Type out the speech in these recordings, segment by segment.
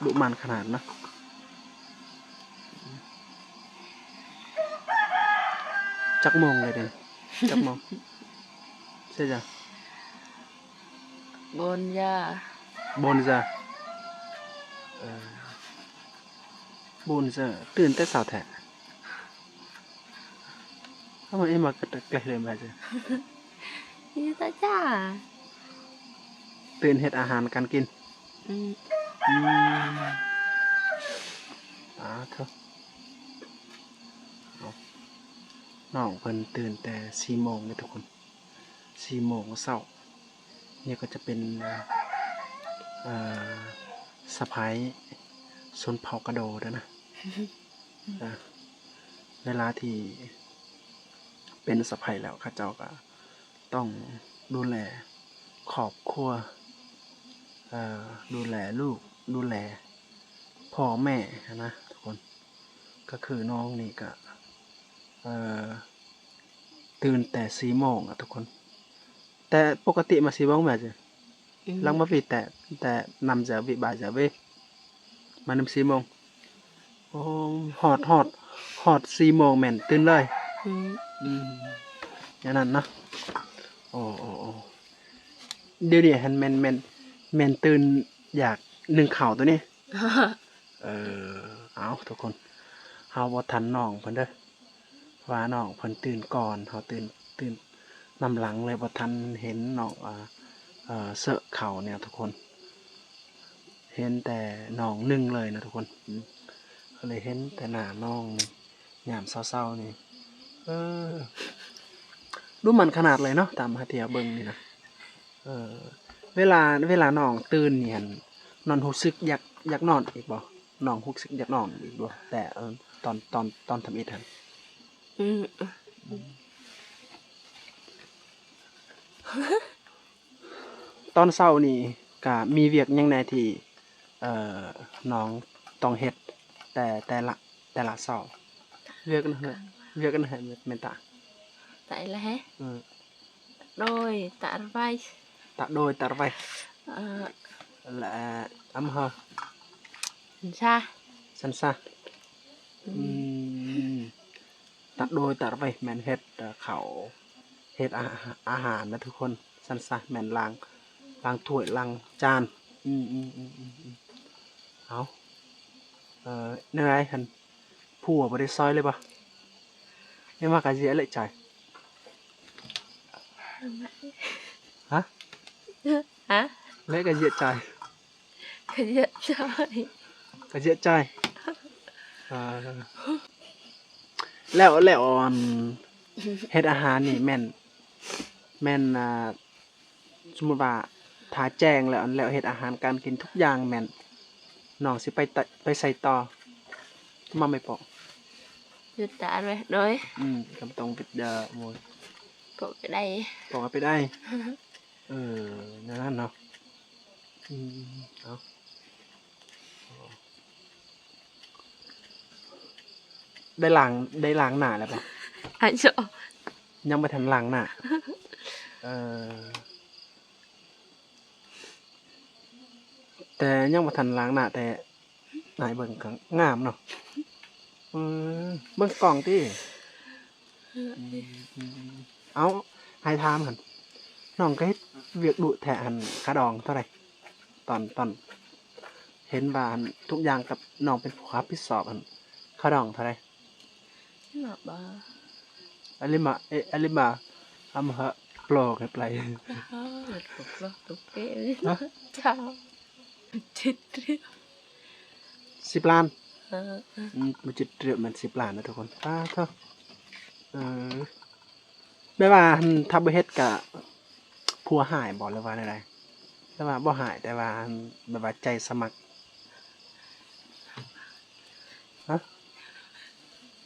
ດຸໝັ່ນຂະໜາດເນາະ. ຈັກໂມງແລ້ວເດ? ຈັກໂມງ? ເສຍຈັງ? ບົນຢາ ບົນຢາ ເອີ ບົນຢາ ຕື່ນແຕ່ເຊົ້າແທ້. ເອົາມາ ເອັມມາກະຕະແກເລີຍມາເຈີ ອີຕາຈ້າ ຕື່ນເຮັດອາຫານການກິນ. ອືມ ອືມ ອາ ໂທ້ ເອົາ ນ້ອງເພິ່ນຕື່ນແຕ່ສີ່ໂມງເດ້ທຸກຄົນ. ສີ່ໂມງເຊົ້າ. ນີ້ກໍຈະເປັນ ເອີ ສະໃພ້ຊົນເຜົ່າກະໂດເດີນະ. ເອີ ເວລາທີ່ເປັນສະໃພ້ແລ້ວ ເຂົາເຈົ້າກໍຕ້ອງດູແລຄອບຄົວ ເອີ ດູແລລູກ ດູແລພໍ່ແມ່ຫັ້ນນະທຸກຄົນ. ກໍຄືນ້ອງນີ້ກໍ ເອີ ຕື່ນແຕ່ສີ່ໂມງອະທຸກຄົນ. ແຕ່ປົກກະຕິມາສີ່ໂມງແມ່ນ ອືມ ຫຼັງມາພີແຕ່ ແຕ່ນຳຈາວິບາຈາເວ ມານຳສີ່ໂມງ. ໂອ້ ຮອດ ຮອດ ຮອດສີ່ໂມງແມ່ນຕື່ນເລີຍ. ອືມ ອືມ ແນວນັ້ນເນາະ. ໂອ້ ໂອ້ ໂອ້ ດຽວນີ້ຫັ້ນແມ່ນ ແມ່ນ ແມ່ນຕື່ນຢາກໜຶ້ງເຂົ້າໂຕນີ້. ເອີ ເອົາທຸກຄົນ ເຮົາບໍ່ທັນນ້ອງເພິ່ນເດີ ວ່ານ້ອງເພິ່ນຕື່ນກ່ອນ ເຮົາຕື່ນ ຕື່ນນຳຫຼັງເລີຍ ບໍ່ທັນເຫັນນ້ອງ ເອີ ເຊີເຂົ້ານີ້ທຸກຄົນ. ເຫັນແຕ່ນ້ອງໜຶ້ງເລີຍນະທຸກຄົນ. ອືມ ກໍເລີຍເຫັນແຕ່ໜ້ານ້ອງນີ້ ຍາມເຊົ້າໆນີ້ ເອີ ດຸໝັ່ນຂະໜາດເລີຍເນາະ ຕາມຫາທ່ຽວເບິ່ງນີ້ນະ. ເອີ ເວລາ ເວລານ້ອງຕື່ນນີ້ຫັ້ນ ນ້ອງຮູ້ສຶກຢາກ ຢາກນອນອີກບໍ່? ນ້ອງຮູ້ສຶກຢາກນອນອີກບໍ່? ແຕ່ ເອີ ຕອນ ຕອນ ຕອນທຳອິດຫັ້ນ. ອືມ ຕອນເຊົ້ານີ້ກະມີວຽກຫຍັງແດ່ທີ່ ເອີ ນ້ອງຕ້ອງເຮັດແຕ່ ແຕ່ລະ ແຕ່ລະເຊົ້າ? ວຽກອັນໃດ? ວຽກອັນໃດແມ່ນຕາ? ຕາອີ່ລະເຮ? ເອີ ໂດຍຕາລະໄວ ຕາ ໂດຍຕາລະໄວ ເອີ ແລະ ອຳເພີ ສັນຊາ ສັນຊາ. ອືມ ອືມ ຕາໂດຍຕາລະໄວແມ່ນເຮັດ ເອີ ເຂົ້າ ເຮັດອາ ອາຫານນະທຸກຄົນ. ສັນຊາແມ່ນລ້າງ ລ້າງຖ້ວຍລ້າງຈານ. ອືມ ອືມ ເອົາ ເອີ ແນວໃດຫັ້ນ ຜົວບໍ່ໄດ້ຊ່ອຍເລີຍບໍ່? ຍັງວ່າກະເຢຍເລະຈ່າຍ ຮະ? ຮະ? ເລະກະເຢຍຈ່າຍ ກະເຢຍຈ່າຍ ກະເຢຍຈ່າຍ. ເອີ ແລ້ວ ແລ້ວ ອັນ ເຮັດອາຫານນີ້ແມ່ນ ແມ່ນ ອ່າ ສົມມຸດວ່າຖ້າແຈ້ງແລ້ວ ແລ້ວເຮັດອາຫານການກິນທຸກຢ່າງແມ່ນ ນ້ອງຊິໄປຕະ ໄປໃສຕໍ່? ມາໄມ້ປອກ ຢຸດຕາໄວ້ ໂດຍ ອືມ ກຳຕ້ອງປິດເດີໂມຍ ປອກໄປໄດ້ ປອກໄປໄດ້. ເອີ ແນວນັ້ນເນາະ. ອືມ ເອົາ ໄດ້ລ້າງ ໄດ້ລ້າງໜ້າແລ້ວບໍ່? ອາ ຍັງບໍ່ທັນລ້າງໜ້າ. ເອີ ແຕ່ຍັງບໍ່ທັນລ້າງໜ້າ ແຕ່ ນາຍເບິ່ງກໍງາມເນາະ. ເອີ ເບິ່ງກ້ອງຕິ. ເອີ ເອົາ ໃຫ້ຖາມຫັ້ນ ນ້ອງກໍເຮັດວຽກດຸແທ້ຫັ້ນ ຄ່າດອງເທົ່າໃດ? ຕອນ ຕອນເຫັນວ່າຫັ້ນ ທຸກຢ່າງກັບນ້ອງເປັນຜູ້ຮັບຜິດຊອບຫັ້ນ ຄ່າດອງເທົ່າໃດ? ອາລິມາ ເອ ອາລິມາ ອຳມະຮະ ໂປຣ ເຮັດໄປ ອາ ໂປຣ ໂປຣ ໂຕເກ ຮະ? ເຈົ້າ ຈິດ ສິບລ້ານ. ເອີ ອືມ ບໍ່ຈິດ ແມ່ນສິບລ້ານນະທຸກຄົນ. ປາໂທ້ ເອີ ແບບວ່າ ອັນ ຖ້າບໍ່ເຮັດກະຜົວຮ້າຍບໍ່ ຫຼືວ່າແນວໃດ? ແຕ່ວ່າບໍ່ຮ້າຍ ແຕ່ວ່າ ອັນ ແບບວ່າໃຈສະໝັກ ຮະ?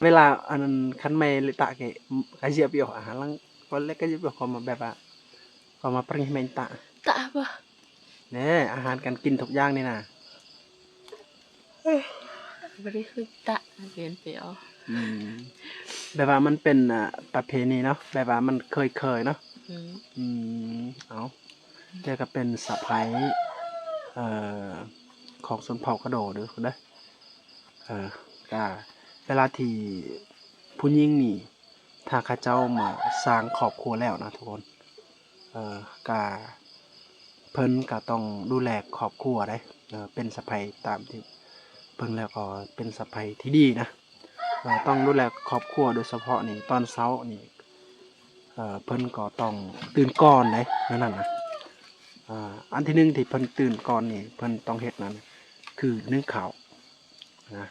ເວລາ ອັນ ຄັນແມ່ລິຕະເກ ກະເຢຍບຢູ່ ອາຫານຫຼັງ ກໍເລັກກະເຢຍບຢູ່ ກໍມາແບບວ່າ ກໍມາປະນິແມ່ນຕະ ຕະບໍ່? ແນ່ ອາຫານການກິນທຸກຢ່າງນີ້ນະ ບໍ່ໄດ້ຄືຕະ ປ່ຽນໄປເອົາ. ອືມ ແບບວ່າມັນເປັນ ອ່າ ປະເພນີເນາະ ແບບວ່າມັນເຄີຍໆເນາະ. ອືມ ອືມ ເອົາ ແຕ່ກໍເປັນສະໃພ້ ເອີ ຂອງຊົນເຜົ່າກະໂດເດີພຸ້ນເດີ. ເອີ ກະເວລາທີ່ຜູ້ຍິງນີ້ ຖ້າເຂົາເຈົ້າມາສ້າງຄອບຄົວແລ້ວນະທຸກຄົນ ເອີ ກະເພິ່ນກະຕ້ອງດູແລຄອບຄົວເດ້. ເອີ ເປັນສະໃພ້ຕາມທີ່ເບິ່ງແລ້ວກໍເປັນສະໃພ້ທີ່ດີນະ. ເອີ ຕ້ອງດູແລຄອບຄົວ ໂດຍສະເພາະນີ້ຕອນເຊົ້ານີ້ ເອີ ເພິ່ນກໍຕ້ອງຕື່ນກ່ອນເດ້ ແນວນັ້ນນະ. ອາ ອັນທີໜຶ່ງທີ່ເພິ່ນຕື່ນກ່ອນນີ້ ເພິ່ນຕ້ອງເຮັດນັ້ນຄືໜຶ້ງເຂົ້ານະ.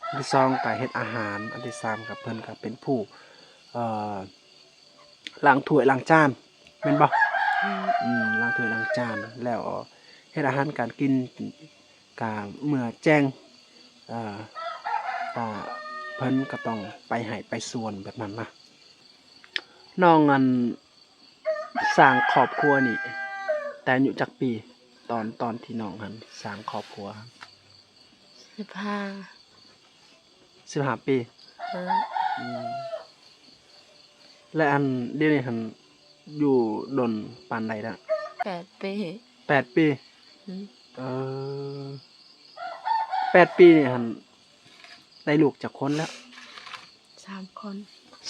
ອັນທີສອງກໍເຮັດອາຫານ. ອັນທີສາມກໍເພິ່ນກໍເປັນຜູ້ ເອີ ລ້າງຖ້ວຍລ້າງຈານ ແມ່ນບໍ່? ອືມ ອືມ ລ້າງຖ້ວຍລ້າງຈານ ແລ້ວເຮັດອາຫານການກິນ ກະເມື່ອແຈ້ງ ເອີ ກະເພິ່ນກໍຕ້ອງໄປໄຮ່ໄປສວນແບບນັ້ນນະ. ນ້ອງ ອັນ ສ້າງຄອບຄົວນີ້ແຕ່ອາຍຸຈັກປີ? ຕອນ ຕອນທີ່ນ້ອງຫັ້ນສ້າງຄອບຄົວ ສິບຫ້າ ສິບຫ້າປີ. ເອີ ອືມ ແລະ ອັນ ດຽວນີ້ຫັ້ນຢູ່ດົນປານໃດລະ? ແປດປີ. ແປດປີ. ອືມ ເອີ ແປດປີນີ້ຫັ້ນ ໄດ້ລູກຈັກຄົນແລ້ວ? ສາມຄົນ.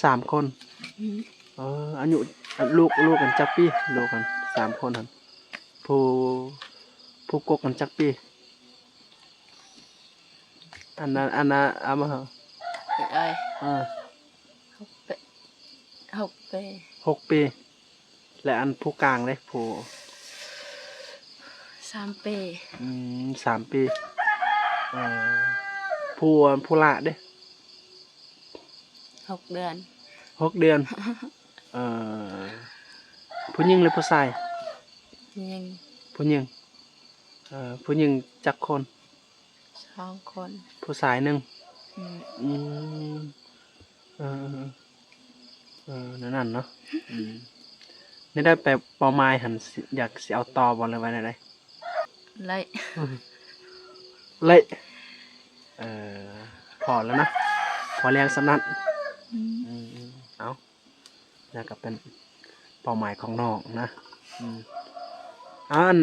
ສາມຄົນ. ອືມ ເອີ ອາຍຸ ລູກ ລູກຫັ້ນຈັກປີ? ລູກຫັ້ນສາມຄົນຫັ້ນ ຜູ້ ຜູ້ກົກຫັ້ນຈັກປີ? ອັນນັ້ນ ອັນນັ້ນ ເອົາມາ ເອີຍ ເອີ ຫົກປີ ຫົກປີ ຫົກປີ. ແລະ ອັນຜູ້ກາງເດ້? ຜູ້ ສາມປີ. ອືມ ສາມປີ. ເອີ ຜູ້ ຜູ້ຫຼ້າເດ້? ຫົກເດືອນ. ຫົກເດືອນ. ເອີ ຜູ້ຍິງ ຫຼື ຜູ້ຊາຍ? ຍິງ. ຜູ້ຍິງ. ເອີ ຜູ້ຍິງຈັກຄົນ? ສອງຄົນ. ຜູ້ຊາຍໜຶ່ງ. ອືມ ອືມ ເອີ ເອີ ເອີ ແນວນັ້ນເນາະ. ອືມ ແນວໃດ ເປົ້າໝາຍຫັ້ນ ຊິ ຢາກຊິເອົາຕໍ່ບໍ່ ຫຼືວ່າແນວໃດ? ໄລ່ ໄລ່. ເອີ ພໍແລ້ວນະ ພໍລ້ຽງສ່ຳນັ້ນ. ອືມ ອືມ ເອົາ ແລ້ວກໍເປັນເປົ້າໝາຍຂອງນ້ອງນະ. ອືມ ອັນ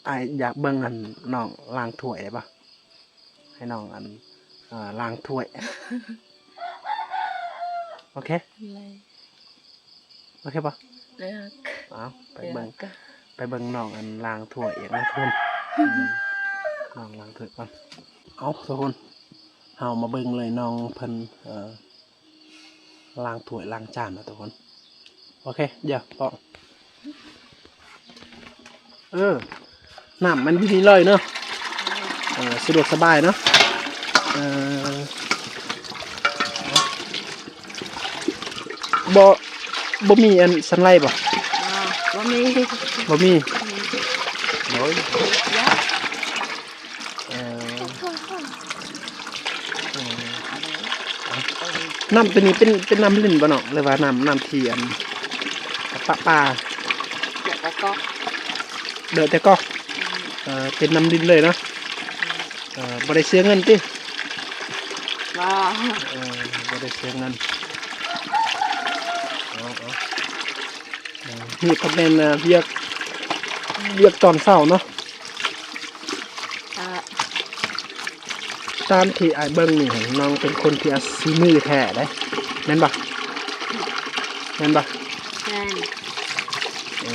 ອ້າຍຢາກເບິ່ງອັນນ້ອງລ້າງຖ້ວຍໄດ້ບໍ່? ໃຫ້ນ້ອງອັນ ເອີ ລ້າງຖ້ວຍ. ໂອເຄ ໄດ້. ໂອເຄບໍ່? ເອົາ ໄປເບິ່ງ ໄປເບິ່ງນ້ອງອັນລ້າງຖ້ວຍອີກນະທຸກຄົນ. ອືມ ນ້ອງລ້າງຖ້ວຍກ່ອນ. ເອົາ ທຸກຄົນ ເຮົາມາເບິ່ງເລີຍ ນ້ອງເພິ່ນ ເອີ ລ້າງຖ້ວຍລ້າງຈານເນາະທຸກຄົນ. ໂອເຄ ດຽວເປາະ ເອີ ນ້ຳມັນຢູ່ນີ້ເລີຍເນາະ. ເອີ ສະດວກສະບາຍເນາະ. ເອີ ບໍ່ ບໍ່ມີອັນສັນໄລບໍ່? ບໍ່ມີ ບໍ່ມີ. ອືມ ໂອ້ຍ ເອີ ເອີ ນ້ຳໂຕນີ້ເປັນ ເປັນນ້ຳລິນບໍ່ນ້ອງ ຫຼືວ່ານ້ຳ ນ້ຳທີ່ອັນປະປາ? ເດືອດແຕ່ກອກ ເດືອດແຕ່ກອກ. ອືມ ເອີ ເປັນນ້ຳລິນເລີຍເນາະ. ອືມ ເອີ ບໍ່ໄດ້ເສຍເງິນຕິ? ບໍ່ ເອີ ບໍ່ໄດ້ເສຍເງິນ. ເອົາ ເອົາ ເອີ ນີ້ກໍແມ່ນ ເອີ ວຽກ ວຽກຕອນເຊົ້າເນາະ. ເອີ ຕາມທີ່ອ້າຍເບິ່ງນີ້ ນ້ອງເປັນຄົນທີ່ ອາ ສີມືແທ້ເດ້ ແມ່ນບໍ່? ແມ່ນບໍ່? ແມ່ນ. ເອີ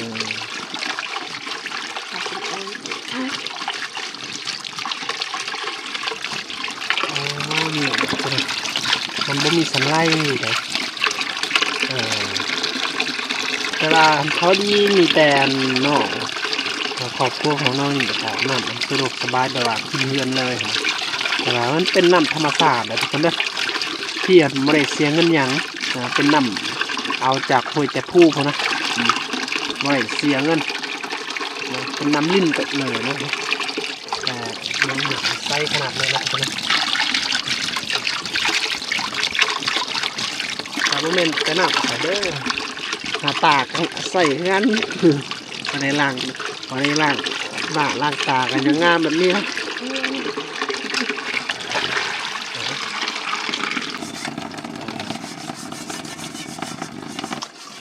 ໂອ້ ນີ້ ມັນບໍ່ມີສັນໄລເດ້. ເອີ ແຕ່ວ່າເຂົາດີມີແຕ່ອັນນ້ອງ ຄອບຄົວຂອງນ້ອງນີ້ກໍນ້ຳສະດວກສະບາຍ ແບບວ່າກິນເຮືອນເລີຍ. ແຕ່ວ່າມັນເປັນນ້ຳທຳມະຊາດເດີທຸກຄົນເດີ ທີ່ອັນບໍ່ໄດ້ເສຍເງິນຫຍັງ. ເປັນນ້ຳເອົາຈາກຫ້ວຍແຕ່ພູພຸ້ນນະ ອືມ ບໍ່ໄດ້ເສຍເງິນ ເປັນນ້ຳລິນເລີຍເນາະ. ແຕ່ຍັງໃສຂະໜາດນີ້ນະ ຖ້າບໍ່ແມ່ນແຕ່ນ້ຳເດີ ໜ້າຕາກໍໃສຄືກັນ. ບໍ່ໄດ້ລ້າງ ບໍ່ໄດ້ລ້າງໜ້າລ້າງຕາກໍຍັງງາມແບບນີ້ນະ.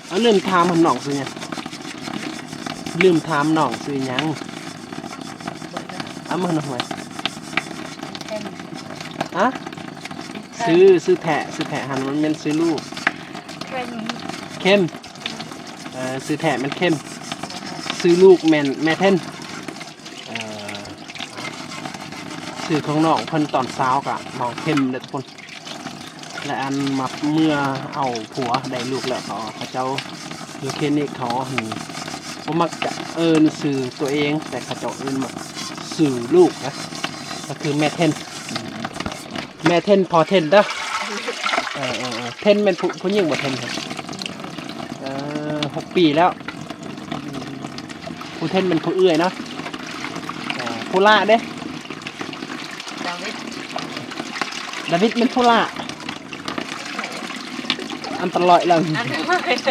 ເອົາ ລືມຖາມ ນ້ອງຊື່ຫຍັງ? ລືມຖາມ ນ້ອງຊື່ຫຍັງ? ເອົາມາໜ່ອຍ ຮະ? ຊື່ ຊື່ແທ້ ຊື່ແທ້ຫັ້ນມັນແມ່ນຊື່ລູກ ເຄັມ ເຄັມ ເອີ ຊື່ແທ້ແມ່ນເຄັມ ຊື່ລູກແມ່ນແມ່ເທັນ ເອີ ຊື່ຂອງນ້ອງເພິ່ນຕອນສາວກະນ້ອງເຄັມເດີທຸກຄົນ. ແລະ ອັນມາເມື່ອເອົາຜົວໄດ້ລູກແລ້ວ ເຂົາ ເຂົາເຈົ້າຢູ່ເຂດນີ້ເຂົາ ອືມ ບໍ່ມັກຈະເອີ້ນຊື່ຕົວເອງ ແຕ່ເຂົາເຈົ້າເອີ້ນວ່າຊື່ລູກນະ ກໍຄືແມ່ເທັນ ອືມ ແມ່ເທັນ ພໍ່ເທັນເດີ ເອີ ເອີ ເທັນແມ່ນຜູ້ ຜູ້ຍິງບໍ່ ເທັນ ເອີ ຫົກປີແລ້ວ ຜູ້ເທັນແມ່ນຜູ້ເອື້ອຍເນາະ ເອີ ຜູ້ຫຼ້າເດ້ ດາວິດ ດາວິດແມ່ນຜູ້ຫຼ້າ ອັນຕະລອຍແລ້ວ ອັນຕະລອຍ ເພັດ ເພັດ ເ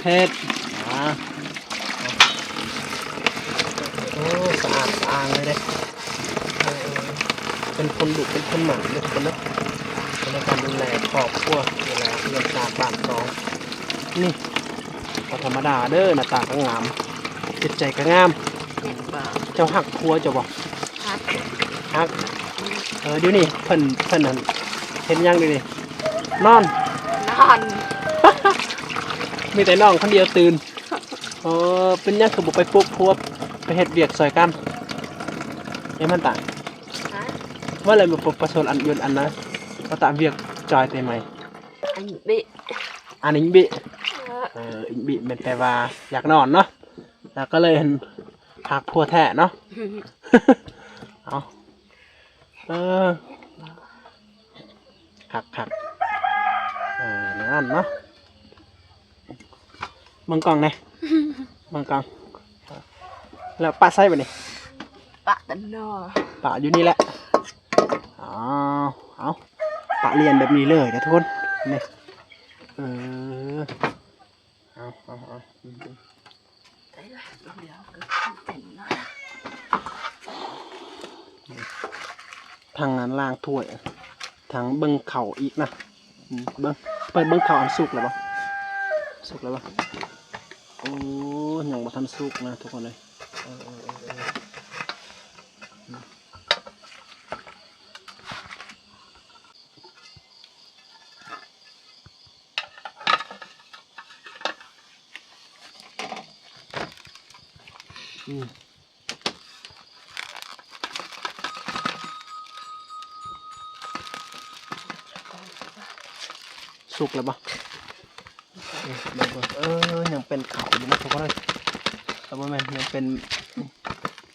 ພັດ ອ່າ ໂອ້ ສະອາດສະອ້າງເລີຍເດ້ ເອີ ເປັນຄົນດຸເປັນຄົນໝັ່ນເດ້ທຸກຄົນເດີ ໃນການດູແລຄອບຄົວ ດູແລເຮືອນຊານບ້ານຊ່ອງ ນີ້ ບໍ່ທຳມະດາເດີ ໜ້າຕາກໍງາມ ຈິດໃຈກໍງາມ. ເຈົ້າຮັກຜົວເຈົ້າບໍ່? ຮັກ ຮັກ ເອີ ດຽວນີ້ເພິ່ນ ເພິ່ນນັ້ນເຮັດຫຍັງດຽວນີ້? ນອນ ນອນ ມີແຕ່ນ້ອງຄົນດຽວຕື່ນ. ເອີ ເປັນຫຍັງຄືບໍ່ໄປປຸກຜົວໄປເຮັດວຽກຊ່ອຍກັນ ເອມັນຕາ? ຮະ? ວ່າແລ້ວບໍ່ປະຊົນອັນຍົນອັນນະ ວ່າຕາວຽກຈອຍແຕ່ໃໝ່ ອັນເບ ອັນອິງບິ ເອີ ເອີ ອິງບິແມ່ນແປວ່າຢາກນອນເນາະ ແລ້ວກໍເລີຍອັນຮັກຜົວແທ້ເນາະ ເອົາ ເອີ ຄັກໆ ເອີ ແນວນັ້ນເນາະ ເບິ່ງກ້ອງແດ່ ເບິ່ງກ້ອງ ແລ້ວປະໃສບາດນີ້? ປະຕານອ ປະຢູ່ນີ້ແຫຼະ ເອົາ ເອົາ ປະລຽນແບບນີ້ເລີຍເດີທຸກຄົນ ນີ້ ເອີ ເອົາ ເອົາ ເອົາ ອືມ ທັງນັ້ນລ້າງຖ້ວຍ ທັງເບິ່ງເຂົ້າອີກນະ ອືມ ເບິ່ງ ເປີດເບິ່ງເຂົ້າ ອັນສຸກແລ້ວບໍ່? ສຸກແລ້ວບໍ່? ໂອ້ ຍັງບໍ່ທັນສຸກນະທຸກຄົນເອີຍ ເອີ ເອີ ເອີ ເອີ. ອືມ ສຸກແລ້ວບໍ່? ເອີ ຍັງເປັນເຂົ້າຢູ່ນະທຸກຄົນເອີຍ ເອີ ບໍ່ແມ່ນ ຍັງເປັນ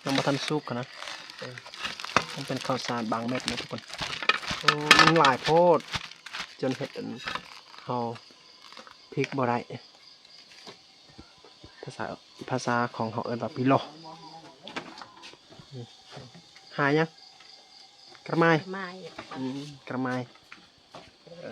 ຍັງບໍ່ທັນສຸກຫັ້ນນະ ເອີ ຍັງເປັນເຂົ້າສານບາງເມັດນະທຸກຄົນ ໂອ້ ມັນຫຼາຍໂພດ ຈົນເຮັດອັນ ເຮົາ ພິກບໍ່ໄດ້ ພາສາ ພາສາຂອງເຮົາເອີ້ນວ່າປີໂລ ຫາຫຍັງ? ກະໄມ້ ກະໄມ້ ອືມ ກະໄມ້ ເອີ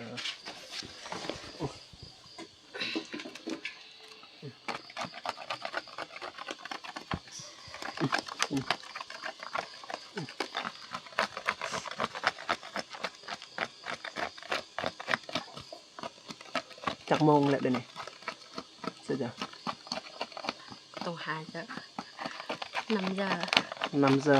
ຈັກໂມງແລ້ວດຽວນີ້? ເສຍຈ້ະ ຕ້ອງຫາຈັກນ້ຳຢາ ນ້ຳຢາ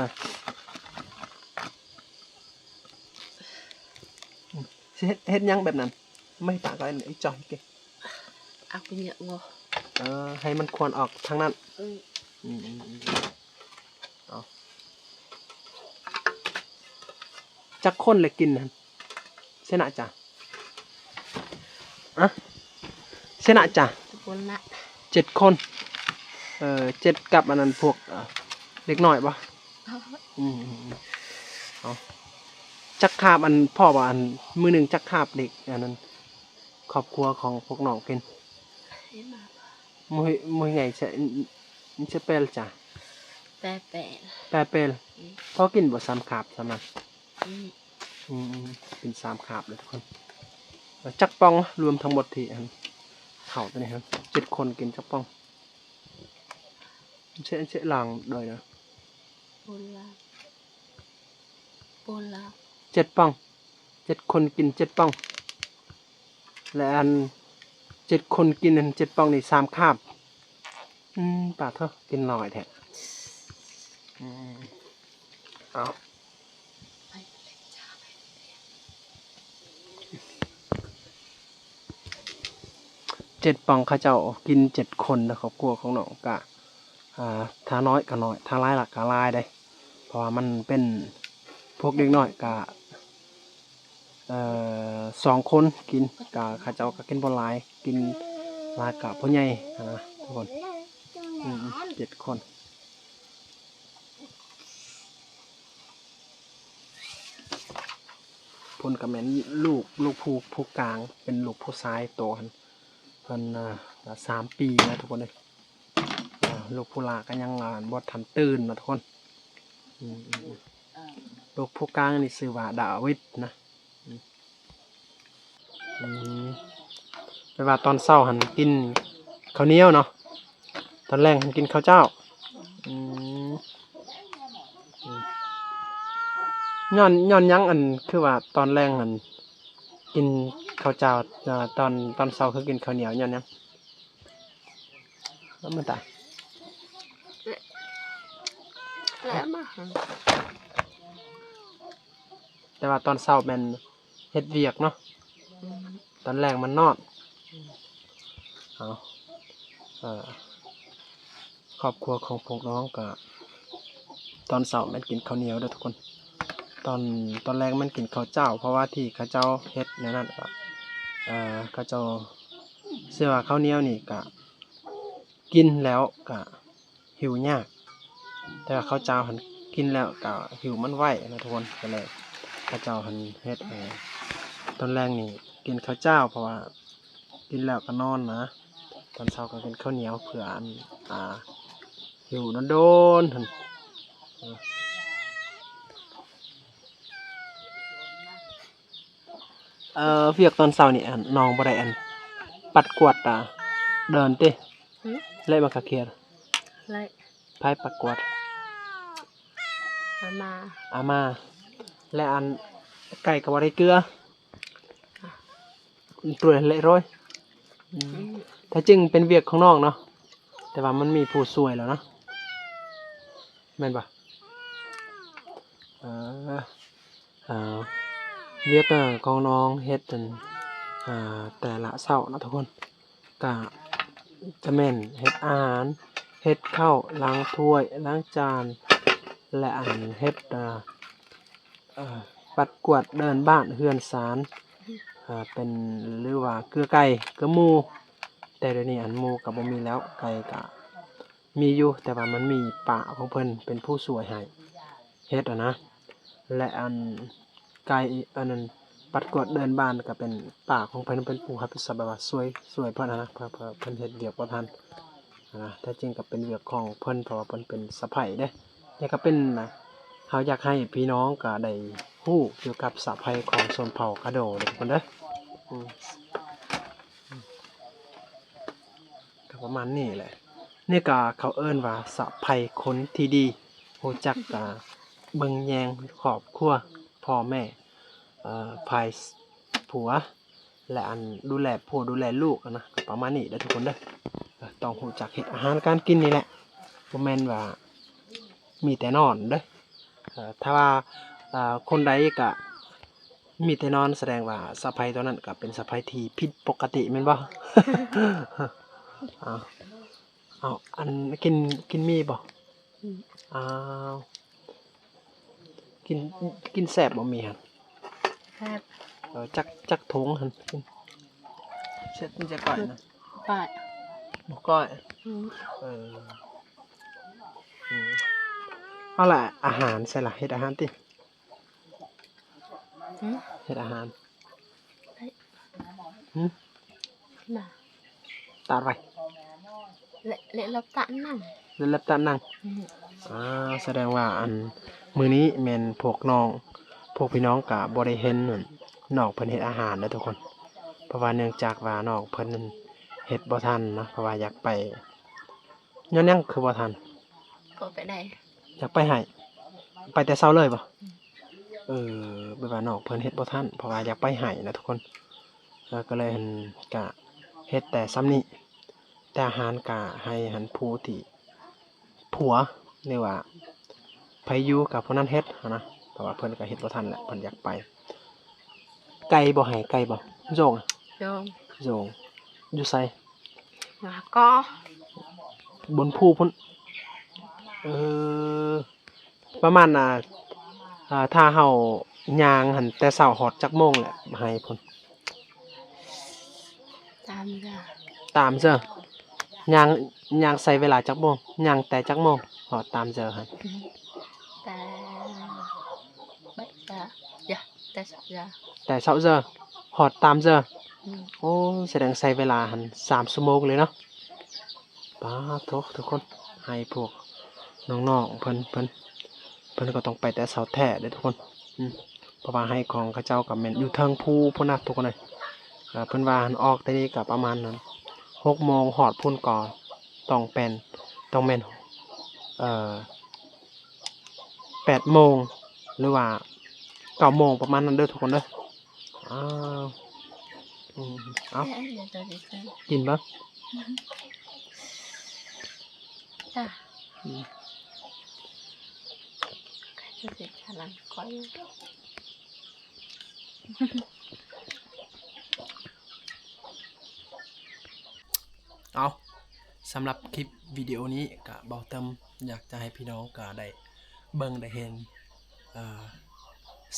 ຊິເຮັດ ເຮັດຫຍັງແບບນັ້ນ? ໄມ້ຕາກໄວ້ອີກຈອຍເກ ເອົາໄປເຍາະງໍ ເອີ ໃຫ້ມັນຄວັນອອກທາງນັ້ນ ອືມ ອືມ ເອົາ ຈັກຄົນລະກິນຫັ້ນ? ຊະນະຈ້າ ອະ ຊະນະຈ້າ ເຈັດຄົນລະ ເຈັດຄົນ ເອີ ເຈັດກັບອັນນັ້ນພວກ ເອີ ເດັກນ້ອຍບໍ່? ອືມ ເອົາ ຈັກຄາບ ອັນ ພໍບໍ່ ອັນ ມື້ໜຶ່ງຈັກຄາບເດັກ ອັນນັ້ນ ຄອບຄົວຂອງພວກນ້ອງກິນ? ມື້ ມື້ໃຫຍ່ ຈະ ຈະແປລຈ້າ ແປແປລ ແປແປລ ອືມ ພໍກິນບໍ່ ສາມຄາບສ່ຳນັ້ນ? ອືມ ອືມ ກິນສາມຄາບເລີຍທຸກຄົນ ຈັກປ່ອງລະ ລວມທັງໝົດທີ່ ອັນ ເຂົ້າຕົວນີ້ ເຈັດຄົນກິນຈັກປ່ອງ? ເຊ ເຊ ລາງໂດຍນະ ໂບລານ ໂບລານ ເຈັດປ່ອງ ເຈັດຄົນກິນເຈັດປ່ອງ ແລະ ອັນ ເຈັດຄົນກິນອັນເຈັດປ່ອງນີ້ສາມຄາບ ອືມ ປາໂທ້ ກິນຫຼາຍແທ້ ອືມ. ເອົາ ເຈັດປ່ອງ ເຂົາເຈົ້າກິນເຈັດຄົນເດີ ຄອບຄົວຂອງນ້ອງກະ ອ່າ ຖ້ານ້ອຍກໍນ້ອຍ ຖ້າຫຼາຍລະກໍຫຼາຍເດ້ ເພາະວ່າມັນເປັນພວກເດັກນ້ອຍກະ ເອີ ສອງຄົນກິນ ກະເຂົາເຈົ້າກໍກິນບໍ່ຫຼາຍ ກິນຫຼາຍກະຜູ້ໃຫຍ່ຫັ້ນນະທຸກຄົນ ອືມ ເຈັດຄົນ. ພຸ້ນກໍແມ່ນລູກ ລູກຜູ້ ຜູ້ກາງ ເປັນລູກຜູ້ຊາຍໂຕຫັ້ນ ເພິ່ນ ອ່າ ສາມປີແລ້ວທຸກຄົນເອີຍ ອ່າ ລູກຜູ້ຫຼ້າກໍຍັງ ອ່າ ບໍ່ທັນຕື່ນນະທຸກຄົນ ອືມ ອືມ ອືມ ລູກຜູ້ກາງນີ້ຊື່ວ່າດາວິດນະ ອືມ. ອືມ ແປວ່າຕອນເຊົ້າຫັ້ນກິນເຂົ້າໜຽວເນາະ ຕອນແລງຫັ້ນກິນເຂົ້າເຈົ້າ ອືມ ອືມ ຍ້ອນ ຍ້ອນຫຍັງ ອັນ ຄືວ່າຕອນແລງຫັ້ນກິນເຂົ້າເຈົ້າ ເອີ ຕອນ ຕອນເຊົ້າຄືກິນເຂົ້າໜຽວ ຍ້ອນຫຍັງ? ແລ້ວມັນຕາຍ ແລ້ວມາ ແຕ່ວ່າຕອນເຊົ້າແມ່ນເຮັດວຽກເນາະ ອືມ ຕອນແລງມັນນອນ ເອົາ ເອີ ຄອບຄົວຂອງພວກນ້ອງກະ ຕອນເຊົ້າແມ່ນກິນເຂົ້າໜຽວເດີທຸກຄົນ ຕອນ ຕອນແລງແມ່ນກິນເຂົ້າເຈົ້າ ເພາະວ່າທີ່ເຂົາເຈົ້າເຮັດແນວນັ້ນກະ ເອີ ເຂົາເຈົ້າເຊື່ອວ່າເຂົ້າໜຽວນີ້ກະກິນແລ້ວກະ ຫິວຍາກ ແຕ່ວ່າເຂົ້າເຈົ້າຫັ້ນກິນແລ້ວກໍຫິວມັນໄວນະທຸກຄົນ ກໍເລີຍເຂົາເຈົ້າຫັ້ນເຮັດ ເອີ ຕອນແລງນີ້ກິນເຂົ້າເຈົ້າ ເພາະວ່າກິນແລ້ວກໍນອນນະ ຕອນເຊົ້າກໍກິນເຂົ້າໜຽວ ເພື່ອອັນ ອ່າ ຫິວດົນໆຫັ້ນ ເອີ ເອີ ວຽກຕອນເຊົ້ານີ້ ອັນ ນ້ອງບໍ່ໄດ້ ອັນ ປັດກວາດ ອາ ເດີ່ນຕິ? ຫື? ແລະ ໝາກກະເຂຍ ແລະ ໃຜປັດກວາດ? ອາມາ ອາມາ ແລະ ອັນ ໄກ່ກໍບໍ່ໄດ້ເກືອ ຕົວເລະໂຣຍ ອືມ ອືມ ແທ້ຈິງເປັນວຽກຂອງນ້ອງເນາະ ແຕ່ວ່າມັນມີຜູ້ຊ່ວຍແລ້ວເນາະ ແມ່ນບໍ່? ເອີ ອ່າ ວຽກຂອງນ້ອງເຮັດ ອັນ ອ່າ ແຕ່ລະເຊົ້າເນາະທຸກຄົນ ກະຈະແມ່ນເຮັດອາຫານ ເຮັດເຂົ້າ ລ້າງຖ້ວຍ ລ້າງຈານ ແລະ ອັນ ເຮັດ ອ່າ ເອີ ປັດກວາດເດີ່ນບ້ານເຮືອນຊານ ເອີ ເປັນ ຫຼືວ່າເກືອໄກ່ ເກືອໝູ ແຕ່ດຽວນີ້ ອັນ ໝູກະບໍ່ມີແລ້ວ ໄກ່ກະມີຢູ່ ແຕ່ວ່າມັນມີປ້າຂອງເພິ່ນເປັນຜູ້ຊ່ວຍໃຫ້ ເຮັດຫັ້ນນະ ແລະ ອັນ ໄກ່ ອັນນັ້ນ ປັດກວາດເດີ່ນບ້ານກໍເປັນປ້າຂອງເພິ່ນ ເປັນຜູ້ຮັບຜິດຊອບ ແບບວ່າຊ່ວຍ ຊ່ວຍເພິ່ນຫັ້ນນະ ເພິ່ນ ເພິ່ນເຮັດວຽກບໍ່ທັນຫັ້ນນະ ແທ້ຈິງກໍເປັນວຽກຂອງເພິ່ນ ເພາະວ່າເພິ່ນເປັນສະໃພ້ເດ້ ແລ້ວກໍເປັນ ເຮົາຢາກໃຫ້ພີ່ນ້ອງກໍໄດ້ຮູ້ກ່ຽວກັບສະໃພ້ຂອງຊົນເຜົ່າກະໂດເດີທຸກຄົນເດີ ອືມ. ກໍປະມານນີ້ແຫຼະ ນີ້ກໍເຂົາເອີ້ນວ່າສະໃພ້ຄົນທີ່ດີ ຮູ້ຈັກ ອ່າ ເບິ່ງແຍງຄອບຄົວ ພໍ່ແມ່ ເອີ ຝ່າຍຜົວ ແລະ ອັນ ດູແລຜົວດູແລລູກຫັ້ນນະ ກໍປະມານນີ້ເດີທຸກຄົນເດີ ຕ້ອງຮູ້ຈັກເຮັດອາຫານການກິນນີ້ແຫຼະ ບໍ່ແມ່ນວ່າມີແຕ່ນອນເດີ ເອີ ຖ້າວ່າ ເອີ ຄົນໃດກະມີແຕ່ນອນ ສະແດງວ່າສະໃພ້ຕົວນັ້ນກະເປັນສະໃພ້ທີ່ຜິດປົກກະຕິແມ່ນບໍ່? ເອົາ ເອົາ ອັນ ກິນ ກິນໝີ່ບໍ່? ອືມ ອ້າວ ກິນ ກິນແຊບບໍ່ໝີ່ຫັ້ນ? ແຊບ ເອີ ຈັກ ຈັກຖົງຫັ້ນ ກິນ ແຊບກິນຈັກກ້ອຍນະ? ກ້ອຍ ໝົກກ້ອຍ ອືມ ເອີ ອືມ ເອົາລະ ອາຫານໃສລະ ເຮັດອາຫານຕິ? ຫຶ? ເຮັດອາຫານ ຫຶ? ຕາດໄວ້ ເລະ ເລະ ລັບຕານັ່ງ ເລະ ລັບຕານັ່ງ ອືມ ອ່າ ສະແດງວ່າ ອັນ ມື້ນີ້ແມ່ນພວກນ້ອງ ພວກພີ່ນ້ອງກະບໍ່ໄດ້ເຫັນ ອັນ ນ້ອງເພິ່ນເຮັດອາຫານເດີທຸກຄົນ ເພາະວ່າເນື່ອງຈາກວ່ານ້ອງເພິ່ນເຮັດບໍ່ທັນເນາະ ເພາະວ່າຢາກໄປ ຍ້ອນຫຍັງຄືບໍ່ທັນ? ກໍໄປໄດ້ ຢາກໄປໄຮ່ ໄປແຕ່ເຊົ້າເລີຍບໍ່? ອືມ ເອີ ແບບວ່ານ້ອງເພິ່ນເຮັດບໍ່ທັນ ເພາະວ່າຢາກໄປໄຮ່ນະທຸກຄົນ ເອີ ກໍເລີຍ ອັນ ກະເຮັດແຕ່ຊ່ຳນີ້ ແຕ່ອາຫານກະໃຫ້ ອັນ ຜູ້ທີ່ ຜົວ ຫຼືວ່າ ໃຜຢູ່ກໍຜູ້ນັ້ນເຮັດຫັ້ນນະ ເພາະວ່າເພິ່ນກໍເຮັດບໍ່ທັນແຫຼະ ເພິ່ນຢາກໄປ. ໄກບໍ່ ໄຮ່ໄກບໍ່? ໂຢງ ໂຢງ ໂຢງ. ຢູ່ໃສ? ກະ ບົນພູພຸ້ນ. ເອີ ປະມານ ອ່າ ອ່າ ຖ້າເຮົາຍ່າງຫັ້ນ ແຕ່ເຊົ້າຮອດຈັກໂມງແຫຼະ ໄຮ່ພຸ້ນ? ຕາມເຈີ ຕາມເຈີ ຍ່າງ ຍ່າງໃຊ້ເວລາຈັກໂມງ? ຍ່າງແຕ່ຈັກໂມງຮອດຕາມເຈີຫັ້ນ? ແຕ່ ແຕ່ເຊົ້າເຈີ ແຕ່ເຊົ້າເຈີ ຮອດຕາມເຈີ. ອືມ ໂອ້ ສະແດງໃຊ້ເວລາຫັ້ນສາມຊົ່ວໂມງເລີຍເນາະ. ປາດໂທ້ ທຸກຄົນ ໄຮ່ພວກນ້ອງໆເພິ່ນ ເພິ່ນ ເພິ່ນກໍຕ້ອງໄປແຕ່ເຊົ້າແທ້ເດ້ທຸກຄົນ. ອືມ ເພາະວ່າໄຮ່ຂອງເຂົາເຈົ້າກໍແມ່ນຢູ່ເທິງພູພຸ້ນນະທຸກຄົນເອີຍ. ເພິ່ນວ່າຫັ້ນອອກແຕ່ນີ້ກໍປະມານຫົກໂມງ ຮອດພຸ້ນກໍຕ້ອງແປນ ຕ້ອງແມ່ນ ເອີ ແປດໂມງ ຫຼືວ່າເກົ້າໂມງ ປະມານນັ້ນເດີທຸກຄົນເດີ. ອ້າວ ອືມ ເອົາ ກິນເບິ່ງ. ເອົາ ສຳລັບຄລິບວິດີໂອນີ້ກະ ເບົາເຕີມຢາກຈະໃຫ້ພີ່ນ້ອງກະໄດ້ເບິ່ງໄດ້ເຫັນ ເອີ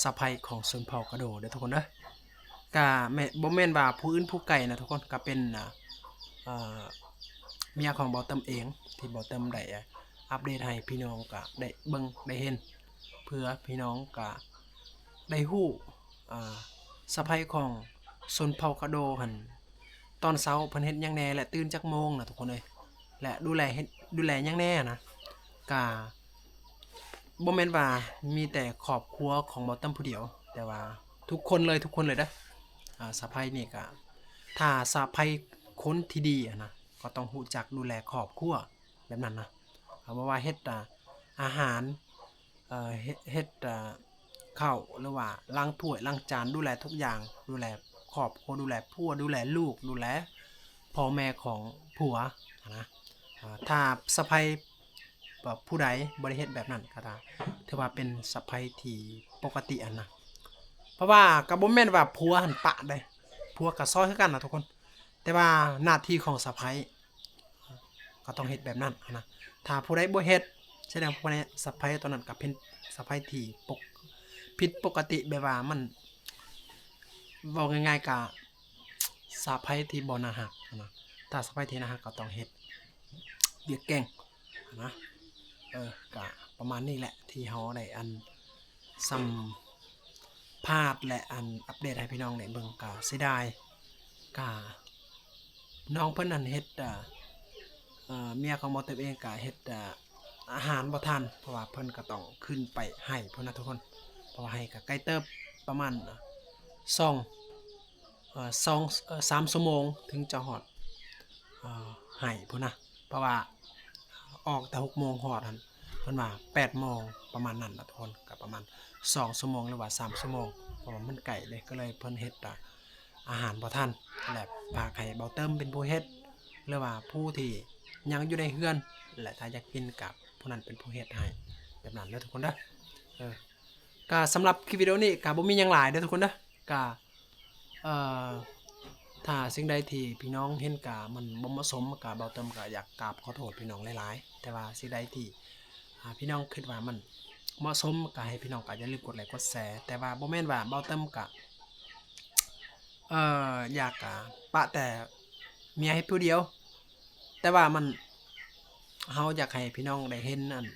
ສະໄພຂອງຊົນເຜົ່າກະໂດເດີທຸກຄົນເດີ. ກະແມ່ນ ບໍ່ແມ່ນວ່າຜູ້ອື່ນຜູ້ໄກນະທຸກຄົນ ກະເປັນ ອາ ເອີ ເມຍຂອງເບົາເຕີມເອງ ທີ່ເບົາເຕີມໄດ້ອັບເດດໃຫ້ພີ່ນ້ອງກະໄດ້ເບິ່ງໄດ້ເຫັນ ເພື່ອພີ່ນ້ອງກະໄດ້ຮູ້ ອາ ສະໄພຂອງຊົນເຜົ່າກະໂດຫັ້ນ ຕອນເຊົ້າເພິ່ນເຮັດຫຍັງແດ່ ແລະ ຕື່ນຈັກໂມງນະທຸກຄົນເອີຍ ແລະ ດູແລເຮັດ ດູແລຫຍັງແດ່ນະ. ກະບໍ່ແມ່ນວ່າມີແຕ່ຄອບຄົວຂອງເບົາເຕີມຜູ້ດຽວ ແຕ່ວ່າທຸກຄົນເລີຍ ທຸກຄົນເລີຍເດີ. ອາ ສະໄພນີ້ກະ ຖ້າສະໄພຄົນທີ່ດີຫັ້ນນະ ກໍຕ້ອງຮູ້ຈັກດູແລຄອບຄົວແບບນັ້ນນະ. ເອົາ ບໍ່ວ່າເຮັດ ອາ ອາຫານ ເອີ ເຮັດ ເຮັດ ເອີ ເຂົ້າ ຫຼືວ່າລ້າງຖ້ວຍລ້າງຈານ ດູແລທຸກຢ່າງ ດູແລຄອບຄົວ ດູແລຜົວ ດູແລລູກ ດູແລພໍ່ແມ່ຂອງຜົວຫັ້ນນະ. ເອີ ຖ້າສະໃພ້ ແບບຜູ້ໃດບໍ່ໄດ້ເຮັດແບບນັ້ນກໍຖືວ່າເປັນສະໃພ້ທີ່ປົກກະຕິຫັ້ນນະ. ເພາະວ່າກໍບໍ່ແມ່ນວ່າຜົວຫັ້ນປະເດ້ ຜົວກໍຊ່ອຍຄືກັນນະທຸກຄົນ ແຕ່ວ່າໜ້າທີ່ຂອງສະໃພ້ ກໍຕ້ອງເຮັດແບບນັ້ນຫັ້ນນະ. ຖ້າຜູ້ໃດບໍ່ເຮັດ ສະແດງວ່າຜູ້ນັ້ນ ສະໃພ້ຕົວນັ້ນກໍເປັນສະໃພ້ທີ່ປົກ ຜິດປົກກະຕິ ແບບວ່າມັນ ເວົ້າງ່າຍໆ ກໍສະໃພ້ທີ່ບໍ່ໜ້າຮັກຫັ້ນນະ. ຖ້າສະໃພ້ທີ່ໜ້າຮັກກໍຕ້ອງເຮັດວຽກເກັ່ງຫັ້ນນະ. ເອີ ກໍປະມານນີ້ແຫຼະ ທີ່ເຮົາໄດ້ອັນສຳພາດ ແລະ ອັນອັບເດດໃຫ້ພີ່ນ້ອງໄດ້ເບິ່ງ. ກໍເສຍດາຍ ກະ ນ້ອງເພິ່ນນັ້ນເຮັດ ເອີ ເອີ ເມຍຂອງເບົາເຕີມເອງກະເຮັດ ເອີ ອາຫານບໍ່ທັນ ເພາະວ່າເພິ່ນກະຕ້ອງຂຶ້ນໄປໄຮ່ພຸ້ນນະທຸກຄົນ. ເພາະວ່າໄຮ່ກະໄກເຕີບ ປະມານ ເອີ ສອງ ເອີ ສອງ ເອີ ສາມຊົ່ວໂມງເຖິງຈະຮອດ ເອີ ໄຮ່ພຸ້ນນະ. ເພາະວ່າອອກແຕ່ຫົກໂມງ ຮອດຫັ້ນ ເພິ່ນວ່າແປດໂມງ ປະມານນັ້ນນະທຸກຄົນ. ກະປະມານສອງຊົ່ວໂມງ ຫຼືວ່າສາມຊົ່ວໂມງ ເພາະວ່າມັນໄກເດ້ ກໍເລີຍເພິ່ນເຮັດ ອາ ອາຫານບໍ່ທັນ ແລະ ຝາກໃຫ້ເບົາເຕີມເປັນຜູ້ເຮັດ ຫຼືວ່າຜູ້ທີ່ຍັງຢູ່ໃນເຮືອນ ແລະ ຖ້າຢາກກິນກະຜູ້ນັ້ນເປັນຜູ້ເຮັດໃຫ້ ແບບນັ້ນເດີທຸກຄົນເດີ. ເອີ ກະສຳລັບຄລິບວິດີໂອນີ້ກະບໍ່ມີຫຍັງຫຼາຍເດີທຸກຄົນເດີ. ກະ ເອີ ຖ້າສິ່ງໃດທີ່ພີ່ນ້ອງເຫັນກະມັນບໍ່ເໝາະສົມ ກະເບົາເຕີມກະຢາກກາບຂໍໂທດພີ່ນ້ອງຫຼາຍໆ. ແຕ່ວ່າສິ່ງໃດທີ່ ອາ ພີ່ນ້ອງຄິດວ່າມັນເໝາະສົມ ກະໃຫ້ພີ່ນ້ອງກະຢ່າລືມກົດໄລກົດແຊ. ແຕ່ວ່າບໍ່ແມ່ນວ່າເບົາເຕີມກະ ເອີ ຢາກ ອາ ປະແຕ່ເມຍໃຫ້ຜູ້ດຽວ ແຕ່ວ່າມັນ ເຮົາຢາກໃຫ້ພີ່ນ້ອງໄດ້ເຫັນອັນ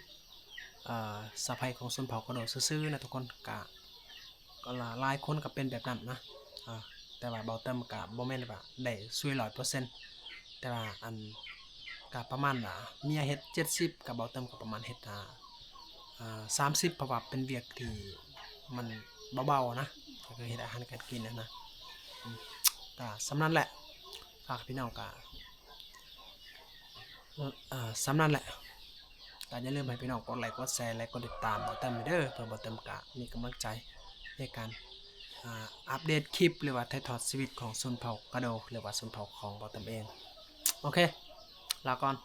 ເອີ ສະໄພຂອງຊົນເຜົ່າກະໂດຊື່ໆນະທຸກຄົນ. ກະ ກໍຫຼາຍ ຫຼາຍຄົນກໍເປັນແບບນັ້ນນະ. ອາ ແຕ່ວ່າເບົາເຕີມກໍບໍ່ແມ່ນວ່າໄດ້ຊ່ວຍຮ້ອຍເປີເຊັນ ແຕ່ວ່າອັນ ກໍປະມານວ່າເມຍເຮັດເຈັດສິບ ກໍເບົາເຕີມກໍປະມານເຮັດ ອາ ອາ ສາມສິບ ເພາະວ່າເປັນວຽກທີ່ມັນເບົາໆນະ ກໍຄືເຮັດອາຫານການກິນຫັ້ນນະ. ອືມ ກໍສ່ຳນັ້ນແຫຼະ ຝາກພີ່ນ້ອງກໍ ເອີ ສ່ຳນັ້ນແຫຼະ. ກໍຢ່າລືມໃຫ້ພີ່ນ້ອງກົດໄລກົດແຊ ແລະ ກົດຕິດຕາມເບົາເຕີມເດີ ເພື່ອເບົາເຕີມກະມີກຳລັງໃຈໃນການ ອາ ອັບເດດຄລິບ ຫຼືວ່າຖ່າຍທອດຊີວິດຂອງຊົນເຜົ່າກະໂດ ຫຼືວ່າຊົນເຜົ່າຂອງເບົາເຕີມເອງ. ໂອເຄ ລາກ່ອນ.